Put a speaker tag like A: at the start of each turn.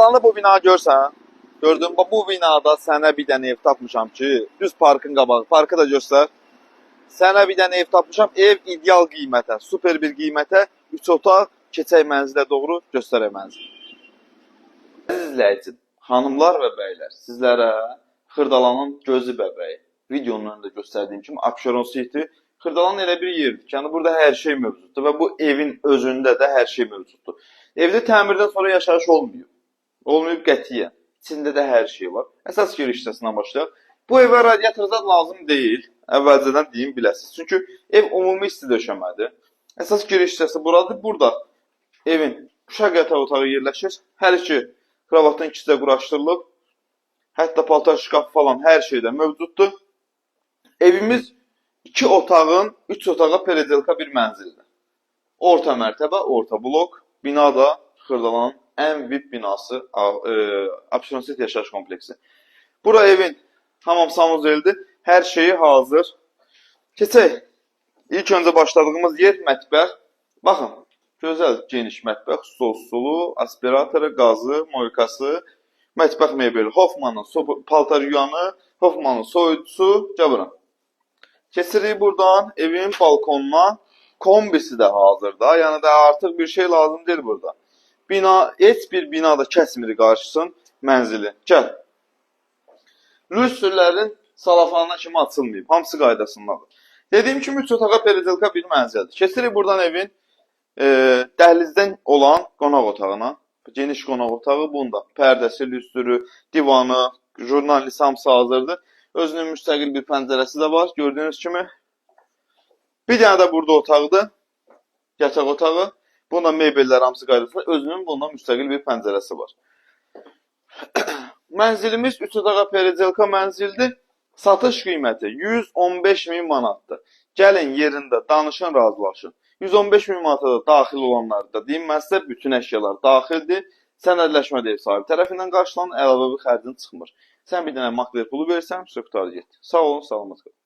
A: Xırdalanda bu bina görsən, gördün, bax bu binada sənə bir dənə ev tapmışam ki, düz parkın qabağı, parkı da göstər. Sənə bir dənə ev tapmışam, ev ideal qiymətə, super bir qiymətə, 3 otaq, keçək mənzilə doğru, göstərək mənzili. Əziz izləyicim, xanımlar və bəylər, sizlərə Xırdalanın gözü bəbəyi, videonun önündə göstərdiyim kimi Abşeron City Xırdalan elə bir yerdir ki, yəni burada hər şey mövcuddur və bu evin özündə də hər şey mövcuddur. Evdə təmirdən sonra yaşayış olmayıb. Olmayıb qətiyyən. İçində də hər şey var. Əsas giriş hissəsindən başlayaq. Bu evə radiator zad lazım deyil. Əvvəlcədən deyim, biləsiniz. Çünki ev ümumi isti döşəmədir. Əsas giriş hissəsi buradır. Burada evin uşaq yataq otağı yerləşir. Hər iki kravatın ikisi də quraşdırılıb. Hətta paltar şkaf falan hər şey də mövcuddur. Evimiz 2 otağın 3 otağa peredelka bir mənzildir. Orta mərtəbə, orta blok. Bina da Xırdalanın ən VIP binası, Abşeron City yaşayış kompleksi. Bura evin hamam sanuzelidir. Hər şeyi hazır. Keçək. İlk öncə başladığımız yer mətbəx. Baxın, gözəl geniş mətbəx, stol stolu, aspiratoru, qazı, moykası, mətbəx mebeli, Hoffmanın paltar yuyanı, Hoffmanın soyuducusu, gəl bura. Keçirik buradan evin balkonuna. Kombisi də hazırda. Yəni də artıq bir şey lazım deyil burada. Bina, heç bir bina da kəsmir qarşısın mənzili. Gəl. Lüstrlərin salafanına kimi açılmayıb. Hamısı qaydasındadır. Dediyim kimi 3 otağa peredelka bir mənzildir. Keçirik buradan evin dəhlizdən olan qonaq otağına. Geniş qonaq otağı bunda. Pərdəsi, lüstrü, divanı, jurnalist hamısı hazırdır. Özünün müstəqil bir pəncərəsi də var, gördüyünüz kimi. Bir dənə də burada otaqdır. Yataq otağı. Bunda mebellər hamısı qaydasında. Özünün bunda müstəqil bir pəncərəsi var. Mənzilimiz 3 otağa peredelka mənzildir. Satış qiyməti 115 min manatdır. Gəlin yerində danışın, razılaşın. 115 min manata da daxil olanları da deyim mən sizə, bütün əşyalar daxildir. Sənədləşmə də ev sahibi tərəfindən qarşılanır, əlavə bir xərcin çıxmır. Sən bir dənə makler pulu versən, qurtardı getdi. Sağ olun, salamat qalın.